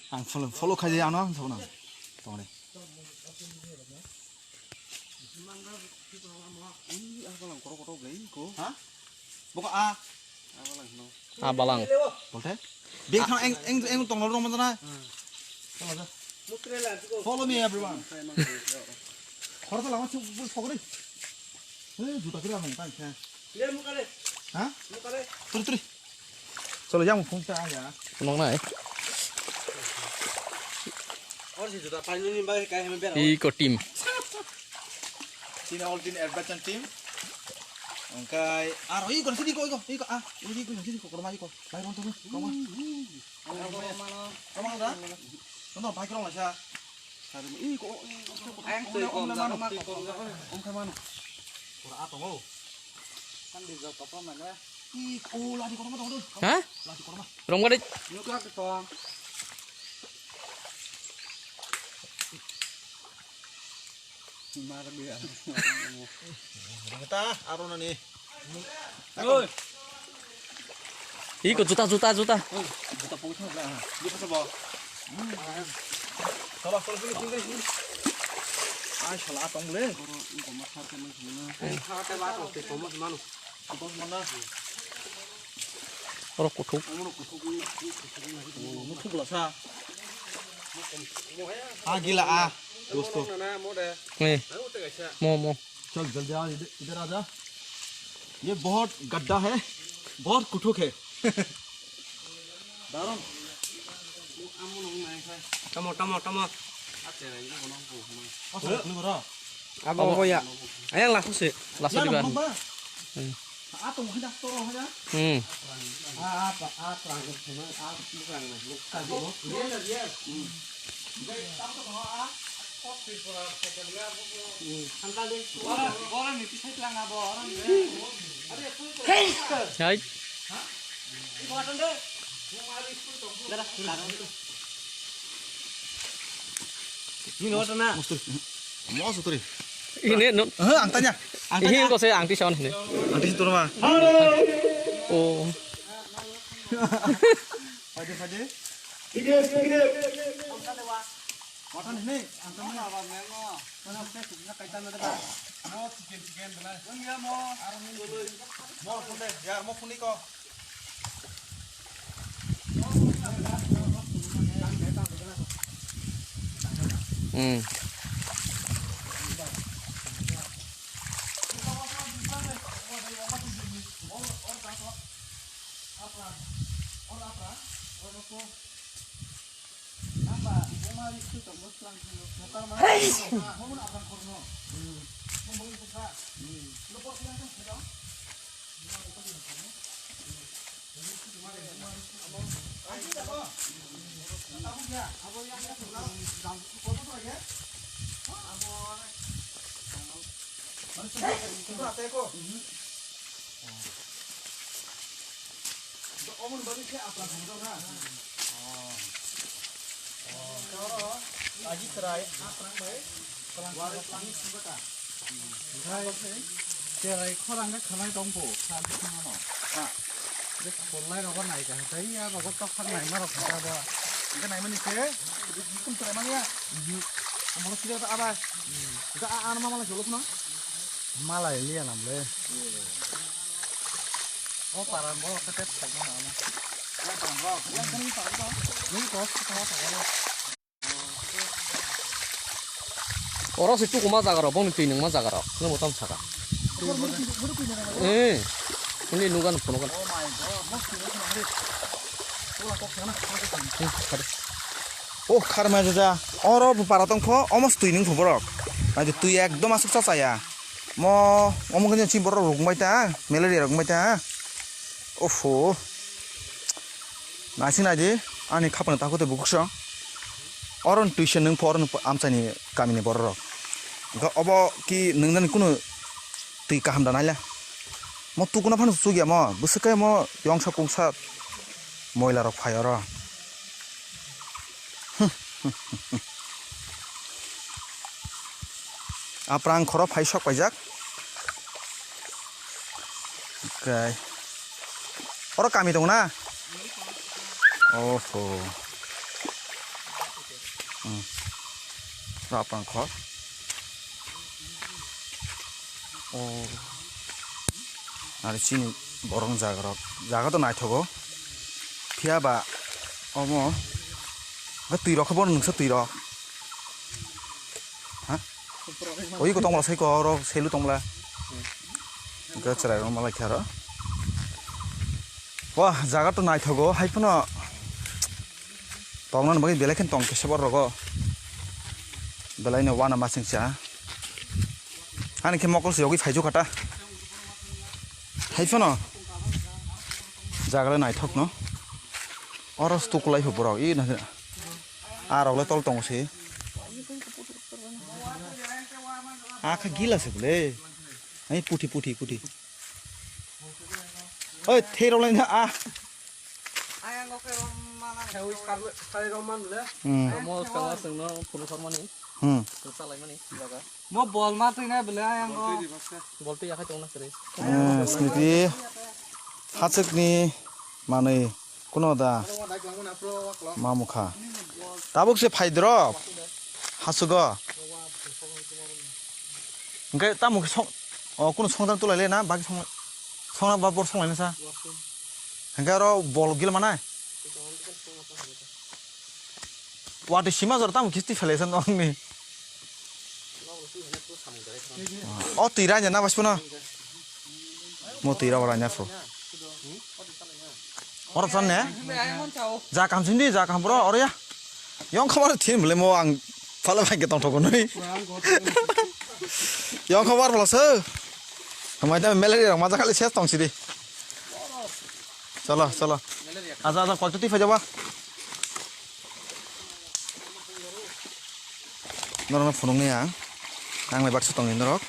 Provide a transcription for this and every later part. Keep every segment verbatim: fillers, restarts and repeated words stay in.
Ang follow, follow khai di ano ang sabna. Tongre. Ha? Boko a. A balang. Bolte? Bek thang eng, eng, eng tonglo rong manjana. Follow me everyone. Khorok ta lama chuk bul sokri. He juta kira mong tang khe. Ha? Turi turi. Cholo yang phung ta ya. Nong nai. Or si juta painani bai kai hame bera. Iko team. Sini all team adventure team. Angkai aro iko sini iko iko iko ah iko iko sini iko korma iko. Bai ron tunggu. Korma. Korma da. Nonton bai korma sa. Ayang twi kom da, roma twi kom da. Om khamano. Pura atong o. Kan di jok apa mana? Ih, oh, ladi korma tong dun. Ha? Ladi korma. Rong gadi. Nuk lak tong. Mar biya. Rong ta aro nani. Oi. Iko juta, juta, juta. Oi, juta pokok sana. Di pasal bawa. Salah, salah sini sini sini. Ai salah atong le. Oro iko masar ke mana? Kau te bawa kau te komo mana? Komo mana? Oro kuthuk. Komo kuthuk ni kuthuk ni. Oh, kuthuk lah sa. Ah gila ah, dosto. Eh, mo mo. चल जल्दी आ, इधर, इधर आ जा। ये बहुत गड्ढा है, बहुत कुठुक है। Daron. Tamo, tamo, tamo. Abo, abo ya. Ayang langsung sih. Langsung di bar. Hmm. Hmm. Hai. Ini hotel na. Mostri. Mostri. Ini no. Eh, angtanya. Angtanya. Ini kok saya angti sound ini. Angti situ rumah. Oh. Pade, pade. Mutton ini, angtanya. Mana saya sudah kaitan ada, Pak. Mo chicken, chicken, benar. Ini ya, mo. Mo, sunde. Ya, mo, sunde ko. Hmm. Omo ni bagwi khe apra thangjakna. Oro agi chwrai apra bai kwlangsa kwlangsa sibata. Omo khe chwrai khorang khe khwnai tongphu sa bwskango. Ha. Je khorlai rogo naikha tei ya rogo tokphar naima rok kha bo. Hwnkhe naimani khe kum chwrai manya. Omo khe sibata abai. Hwnkhe a ano ma malai cholo phano. Malai liya nam le. O paran borok khe tep thok ma na. Nung ko sa thok. Oro se tukuma jaga rok, bongni twi nungma jaga rok. Nung botom saka. Eh. Ini nugan phunugan. Oh, kharmai jaja. Oro bo para tongpho, omo se twi nungpho borok. Naidi twi ekdom aswk cha chaya. Mo, omo khe chini borok rok wngbai ta, malaria rok wngbai ta. Ofo. Naising naidi, ani khapang takhuk tei bukhuk song. Oro ni twi se nungpho, oro ni amchaini kamini borok rok. Hwnkhe obo ki nungnani kunu twi kaham da naila. Mo tukuna phano chukya mo, bwswk khe mo yongsa kungsa moila rok phai oro. Aprang khoro phai sok paijak. Okay. Oro kami tongo na? Oho. Hmm. Raprang khor. Oh. Ari chini borong jaga rok. Jaga to naithogo. Phiya ba omo. Ba twi rok khe bono nungsa twi rok. Ha? Oi ko tongmala sai ko oro selu tongmala. Ga chwrai rok malai khe aro. Wah, jaga to naithogo hai phano. Tongna bagwi belai khe tong khe sebor rogo. Belai no wana masing cha. Ani khe mokol se yogwi phaijo kata. Hai phano. Jaga le naithok no. Oro stu kulai pho borok. I na. A rok le tol tongo se. A kha gila se bole. Ai puthi, puthi, puthi. Oi, thei rok lai na a. Ayang kok rom mana. Hewi kar kar rom man le. Hmm. Mo skala sengno phunu khormani. Hmm. Sengsa laimani jaga. Mo bol ma twi na bole ayang kok. Bol twi yakhai tongna sri. Eh, Smriti. Hachwkni manwi kuno da. Mamukha. Tabuk se phaidrop. Hasugo. Hwnkhe tamo khe song, o, kunu songdang tulai le na, bagi song, songna ba bor song lai na sa. Hwnkhe aro bol gil manai. Watwi sima jora tamo kisti phele san ongni. O twi ranya na baspo na. Mo twi ra ranya pho. Oro chan ne? Ja kam sindi, ja kam bro, oro ya. Yong khabar thin bole mo ang phala bai ke tong thok noi. Yong khabar bolo se. Hamai ta malaria rok maja khali ses tong sidi. Chalo, chalo. Aja, aja, koi tu ti phai jaba. Norokno phunuknai ang. Ang bai baksa tongwi norok.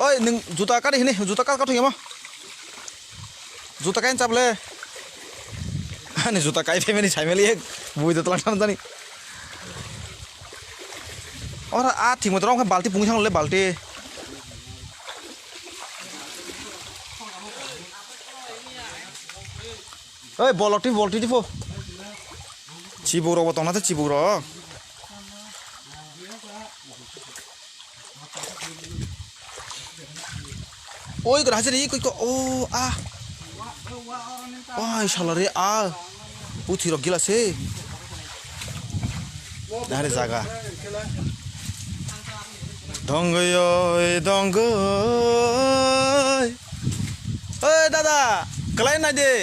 Oi, nwng juta kari hini, juta kar kathok yamo. Juta kain chaple. Ani juta kai family, family ek bui de tlang tang jani. Ora a thimo tong khe balti pung sang le balti. Oi, bolok ti, bolti ti pho. Chibuk rok bo tongna tei chibuk rok. Oi, gra hajari koi ko, o, a. Oi, salari a. Puthi rok gila se. Dare jaga. Dongoi oi, dongoi. Oi dada, kwlai nai di.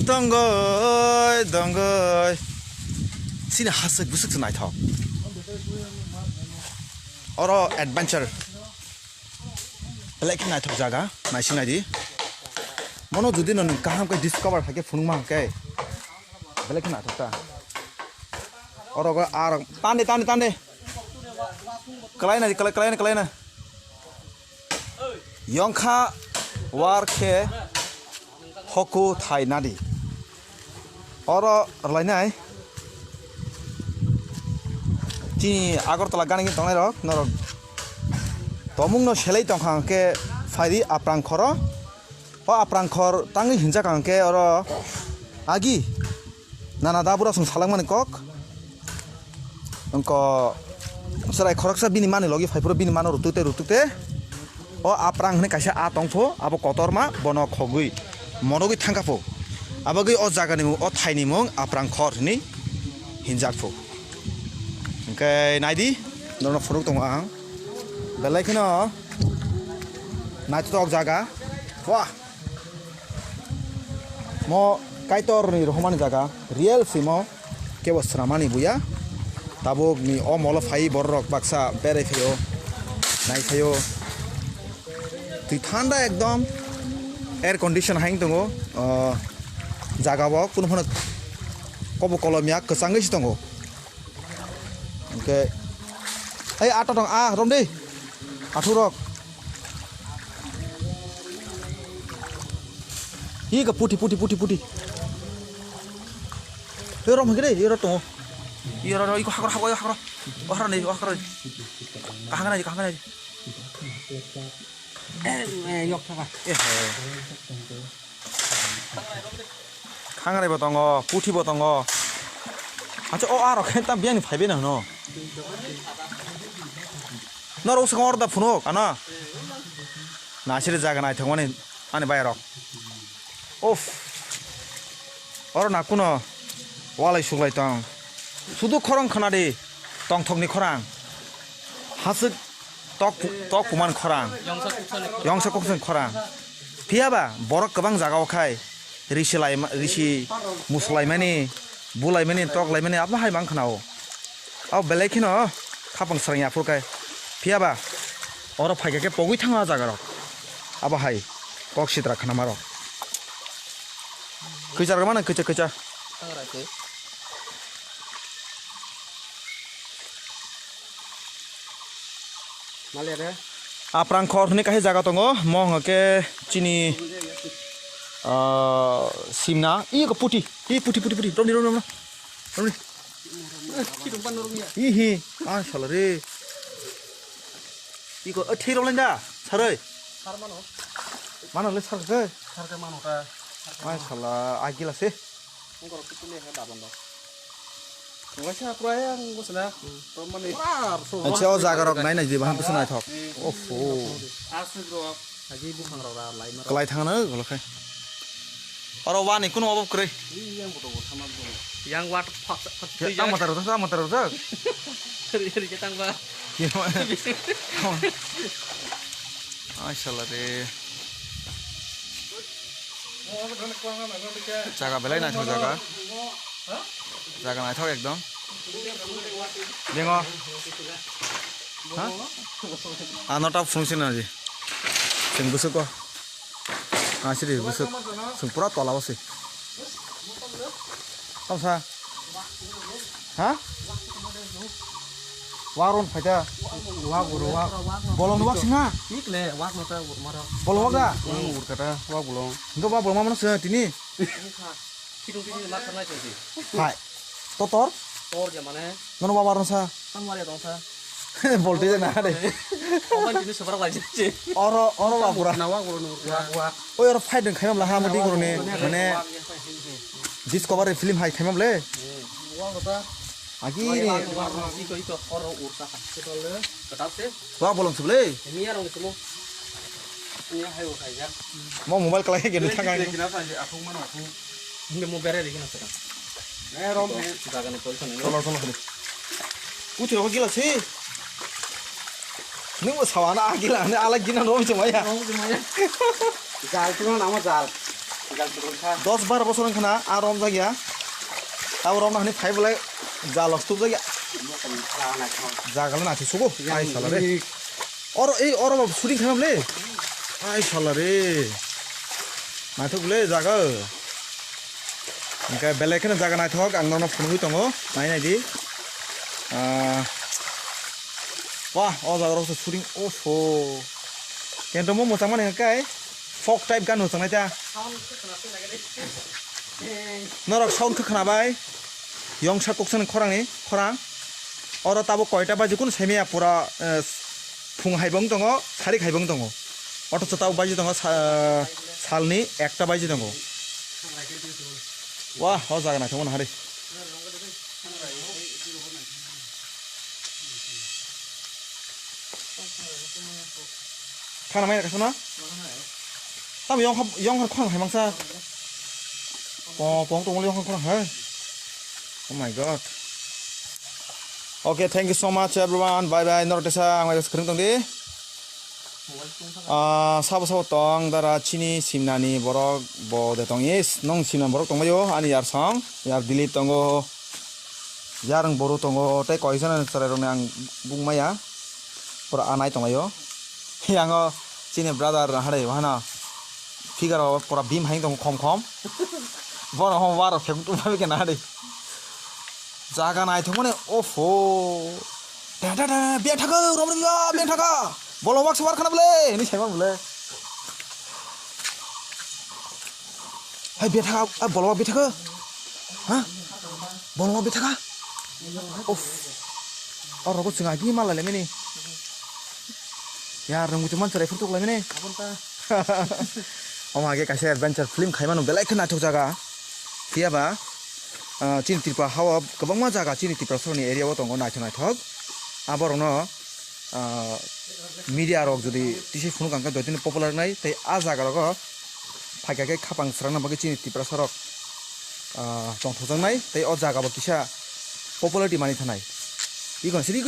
Dongoi, dongoi. Sini hasik busuk se naithok. Oro adventure. Belai khe naithok jaga, naising nai di. Bono jodi no nwng kaham khe discover khaikhe phunukma hwnkhe. Belai khe naithok ta. Oro go arok tande, tande, tande. Kwlai nai, kwlai, kwlai nai, kwlai nai. Yongkha war khe hoku thai nadi. Oro rwlainai. Chini Agartala gana gini tongnai rok, norok tomung no selai tongkha hwnkhe phaidi Aprang khoro. O Aprang khor tangwi hinjak hwnkhe oro agi nana da bura song salangmani kok. Wngkha chwrai khoroksa bini mani logi phai phuru bini mano rutuk tei rutuk tei. O Aprang hwnwi kaisa a tong pho, abo kotorma bono khogwi morogwi thangkha pho. Abagwi o jagani mung, o thaini mung Aprang khor hwnwi hinjak pho. Hwnkhe naidi, norokno phunuk tongo ang. Belai kheno naithotok jaga. Wah! Mo Kaitorni rohormani jaga, real simo kebo swnamani buya. Tabukni o molo phai bororok baksa berai phaio, nai phaio. Twi thanda ekdom, air condition hai wng tongo, o, jaga o kunu phano kobo kolom ya, kwchangwi se tongo. Hwnkhe, ai, ato tong, a, romdi. Athurok. Ih, ka puthi, puthi, puthi, puthi. Ei, rom hwnkhe de, ei, ro tongo. Ei, ro, ro, iko hakro, hakro, hakro. O hakro nei, o hakro nei. Kahang nai, kahang nai. Eh, eh, yok thaka. Eh, eh. Khangrai bo tongo, puthi bo tongo. Acha o arok khe tam biyani phaibe na hwno. Norok swkang oro da phunuk ana. Na siri jaga naithokmani ani bayarok. Uff. Oro na kuno walai suklai tong. Sudu khorang khna di tongthokni khorang. Haswk tok pu-, tok puman khorang. Yongsa kuksani khorang. Phiya ba borok kwbang jaga o khai risi lai ma-, risi muslaimani, bulaimani, toklaimani abo hai mang khna o. Abo belai kheno khapang srang ya phur khai. Phiya ba oro phai khe pogwi thango a jaga rok. Abo hai kok sitra khna maro. Kwichar mano kwichar kwichar. Aprang khor hwnwi kaisa jaga tongo, mo hwnka khe chini, ah, simna, iko puthi, i puthi, puthi, puthi, romni, romni, romni, romni. Ihi, ah, sala re. Iko, eh, thwi romlai da, saroi. Mano le sar khe. Ai sala, agila se. Wngkha rok kutui le khe daban rok. Wngkha sa pura yang bwsana. Romani pura so. Acha o jaga rok nai nai di baham bwsana naithok. Oho. Aswk rok. Agi buphang rok ra lai mar. Kwlai thangna golo khai. Oro wani kuno obo kwrwi. Yang boto bo sama bo. Yang wat phak phak. Tang matar rok, tang matar rok. Ri ri tang ba. Ai sala re. Jaga belai naithok jaga. Jaga naithok ekdom. Dengo. Ha? Ano ta phunuksin naji. Sing bwswk o. Ah, siri bwswk. Sing pura tola o se. Tamsa. Ha? Wak ron phaida. Wak boro wak. Bolong wak singa. Ikle wak no ta mara. Bolong wak da. Wak urkata wak bolong. Hingke wak bolong mano se tini. Kidung kidung ma thangnai tongsi. Hai. Totor. Tor je mane. Nono wak ron sa. Tang mari tong sa. Bolti je na de. Oban tini sobra lai je. Oro oro wak bura. Na wak boro no wak wak. Oi oro fight deng khaimam la ha modi gorone. Mane. Discovery film hai khaimam le. Agi ni. Iko iko oro ursa ha. Ketal se. Wa bolong suble. Miya rong sumo. Miya hai ur khai ja. Mo mobile kalai ke thang ang. Kina sa je athung mano athung. Hindi mo bere de kina sa. Eh rom he. Jaga ni poisa ni. Solo solo. Puchiro ko gila si. Nwng bo sawana a gila, ani ala gina rom se maya. Rom se maya. Jal tu nama jal. Jal tu kha. Dos bar bosor wngkha na, a rom jagya. Tabo rom na hwnwi phai bolai jal os tup jagya. Jaga le nathi sugo. Ai sala re. Oro, ei, oro ba shooting khainam le. Ai sala re. Naithok le jaga. Hingke belai kheno jaga naithok, ang nono phunugwi tongo, nai nai di. Ah, wah, o jaga rok se shooting, oho. Kento mo mwchang mani hingke folk type gan mwchang nai ta. Norok sound khe khwna bai. Yongsa kuksa ni khorang ni khorang. Oro tabuk koita baji kunu saimaya pura, eh, phung hai bo wng tongo, sarik hai bo wng tongo. Othocho tabuk baji tongo sa-, salni ekta baji tongo. Wah, o jaga naithok mano hari. Khana mai kaisa na? Tam yong khap, yong khar khorang hai mangsa. Po, pong tong yong khar khorang hai. Oh my God. Okay, thank you so much everyone. Bye bye. Norok tesa ang mai kwrwng tong di. Ah, sabo sabo tong dara chini simnani borok bo de tong is. Nong simna borok tong bayo ani yar song, yar Dilip tongo. Yarwng boru tongo, tei koijaknani chwrairokni ang bung maya, pura anai tonglaio. Yango chini brother hari wahano figure o pura bim hai tongo khom khom. Bono hom waro phek tongma khe nahari. Jaga naithokmani, oho. Da, da, da, beng thaka, romri ba, beng thaka. Bolong baksa war khana bole, hinwi saimano bole. Hai bethaka, ah, bolong bethaka. Ha? Bolong bethaka. Of. Oro ko chwng agi mala le mini. Yar nang muchung man chwrai phur tuk lai mini. Omo age kaisa adventure film khai mano belai khe naithok jaga. Phiya ba ah, chini Tripura hao kwbangma jaga chini Tiprasarokni area o tongo naithok naithok. Aborokno, ah, media rok jodi tisai phunuk ang khe dotini popular wngnai tei a jaga rogo phaikha khe khapang srangna bagwi chini Tiprasarok, ah, tongthokjaknai tei o jaga bo kisa popularity manwi thanai. Iko siri